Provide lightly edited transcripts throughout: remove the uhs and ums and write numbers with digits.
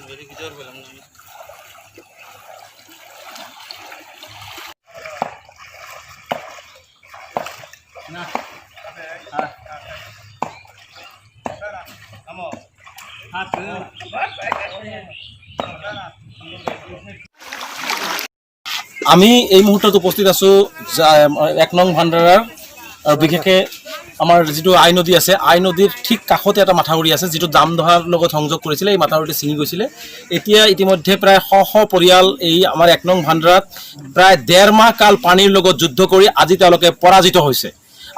আমি এই মুহূৰ্তত উপস্থিত আছোঁ 1 নং ভাণ্ডাৰাৰ আৰু বিশেষকৈ আমাৰ যিটো আই নদী আছে, আই নদীৰ ঠিক কাষতে এটা মাথাউৰি আছে, যিটো জামদহাৰ লগত সংযোগ কৰিছিলে। এই মাথাউৰিটো ছিঙি গৈছিলে। এতিয়া ইতিমধ্যে প্ৰায় শ শ পৰিয়াল এই আমাৰ 1 নং ভাণ্ডাৰাত প্ৰায় 1.5 মাহ কাল পানীৰ লগত যুদ্ধ কৰি আজি তেওঁলোকে পৰাজিত হৈছে।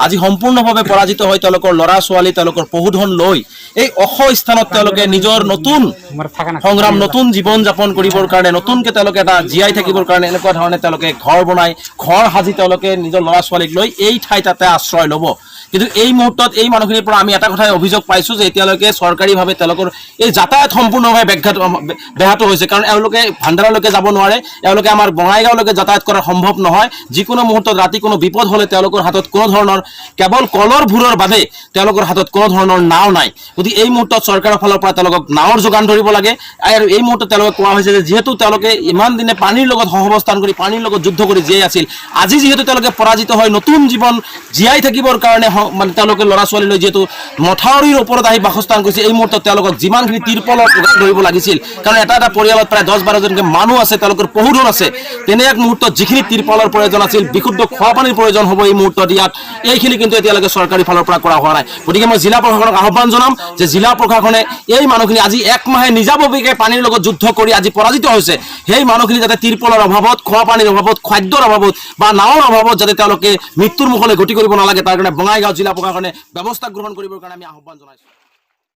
আজি সম্পূৰ্ণভাৱে পৰাজিত হৈ তেওঁলোকৰ ল'ৰা ছোৱালী, তেওঁলোকৰ পশুধন লৈ এই ওখ স্থানত তেওঁলোকে নিজৰ নতুন সংগ্ৰাম, নতুন জীৱন যাপন কৰিবৰ কাৰণে, নতুনকৈ তেওঁলোকে এটা জীয়াই থাকিবৰ কাৰণে এনেকুৱা ধৰণে তেওঁলোকে ঘৰ বনাই, ঘৰ সাজি তেওঁলোকে নিজৰ ল'ৰা ছোৱালীক লৈ এই ঠাই তাতে আশ্ৰয় ল'ব। কিন্তু এই মুহূৰ্তত এই মানুহখিনিৰ পৰা আমি এটা কথাই অভিযোগ পাইছোঁ যে এতিয়ালৈকে চৰকাৰীভাৱে তেওঁলোকৰ এই যাতায়াত সম্পূৰ্ণভাৱে ব্যাহত হৈছে। কাৰণ এওঁলোকে ভাণ্ডাৰালৈকে যাব নোৱাৰে, এওঁলোকে আমাৰ বঙাইগাঁৱলৈকে যাতায়াত কৰা সম্ভৱ নহয়। যিকোনো মুহূৰ্তত ৰাতি কোনো বিপদ হ'লে তেওঁলোকৰ হাতত কোনো ধৰণৰ, কেৱল কলৰ ভূৰৰ বাদে তেওঁলোকৰ হাতত কোনো ধৰণৰ নাও নাই। গতিকে এই মুহূৰ্তত চৰকাৰৰ ফালৰ পৰা তেওঁলোকক নাৱৰ যোগান ধৰিব লাগে। আৰু এই মুহূৰ্তত তেওঁলোকে কোৱা হৈছে যে যিহেতু তেওঁলোকে ইমান দিনে পানীৰ লগত সহাৱস্থান কৰি, পানীৰ লগত যুদ্ধ কৰি জীয়াই আছিল, আজি যিহেতু তেওঁলোকে পৰাজিত হৈ নতুন জীৱন জীয়াই থাকিবৰ কাৰণে মানে তেওঁলোকে ল'ৰা ছোৱালী লৈ যিহেতু মথাউৰিৰ ওপৰত আহি বাসস্থান কৰিছে, এই মুহূৰ্তত তেওঁলোকক যিমানখিনি তিৰপলৰ যোগান ধৰিব লাগিছিল, কাৰণ এটা এটা পৰিয়ালত প্ৰায় 10-12জনকৈ মানুহ আছে, তেওঁলোকৰ পশুধন আছে, তেনে এক মুহূৰ্তত যিখিনি তিৰপালৰ প্ৰয়োজন আছিল, বিশুদ্ধ খোৱা পানীৰ প্ৰয়োজন হ'ব এই মুহূৰ্তত ইয়াত, এইখিনি কিন্তু এতিয়ালৈকে চৰকাৰী ফালৰ পৰা কৰা হোৱা নাই। গতিকে মই জিলা প্ৰশাসনক আহ্বান জনাম যে জিলা প্ৰশাসনে এই মানুহখিনি আজি এক মাহে নিজাববীয়াকৈ পানীৰ লগত যুদ্ধ কৰি আজি পৰাজিত হৈছে, সেই মানুহখিনি যাতে তিৰপলৰ অভাৱত, খোৱা পানীৰ অভাৱত, খাদ্যৰ অভাৱত বা নাৱৰ অভাৱত যাতে তেওঁলোকে মৃত্যুৰ মুখলৈ গতি কৰিব নালাগে, তাৰ কাৰণে বঙাইগাঁও জিলা প্ৰশাসনে ব্যৱস্থা গ্ৰহণ কৰিবৰ কাৰণে আমি আহ্বান জনাইছোঁ।